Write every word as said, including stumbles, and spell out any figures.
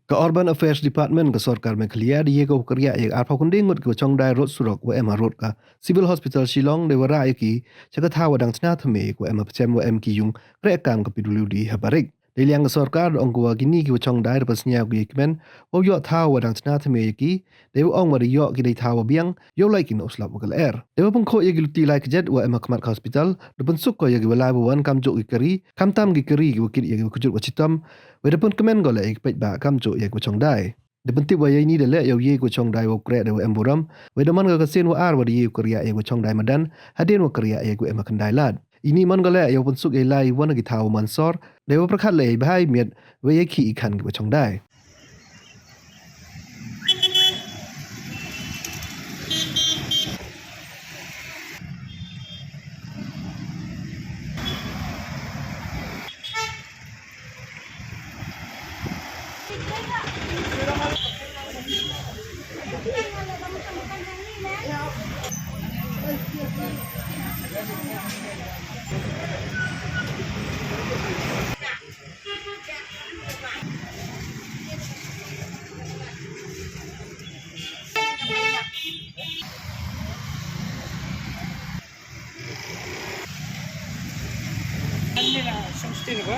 Ka Urban Affairs Department ka sorkar Meghalaya da ye ko kyrriah ya ka arphaw khyndai ngut ki wa chongdai rud surok wa em ha rud ka Civil Hospital Shillong, da wa rah ya ki cha ka thaw wa dang chna thymme ko wa em ha pchem wa em ki yung kreh kam ka P W D ha Barik. Da liang ka sorkar da ong ko wa kini ki wa chongdai da pynsñiaw ki ya ki kmen wow yoh thaw wa dang chna thymme ya ki, da wa ong wa da yoh ki da i thaw wa biang, yow lai ki na u slap wa ka lyer. Da wa pynkhuh ya ki luti lai ka jet wa em ha khmat ka hospital, da pynsuk ko ya ki wa lai wa wan kamjooh ki kari, khamtam ki kari ki wa kit ya ki wa kjut wa chitom, wa da pynkmen ko le ya ki paidbah kamjooh ya ki wa chongdai. Da pyntip wa ya ini da leh yow ye ki wa chongdai wow kreh da wa em burom, wa da man ka ka sien wa ar wa da ye u kyrriah ya ki wa chongdai madan, hadien wa kyrriah ya ki wa em ha khyndai lad. Ini man ko le yow pynsuk ya i lai wan ha ki thaw wa man sor, da wa pyrkhat le ya i bha i miat, wa ya i khih i khan ki wa chongdai. Anni na sumstir ba.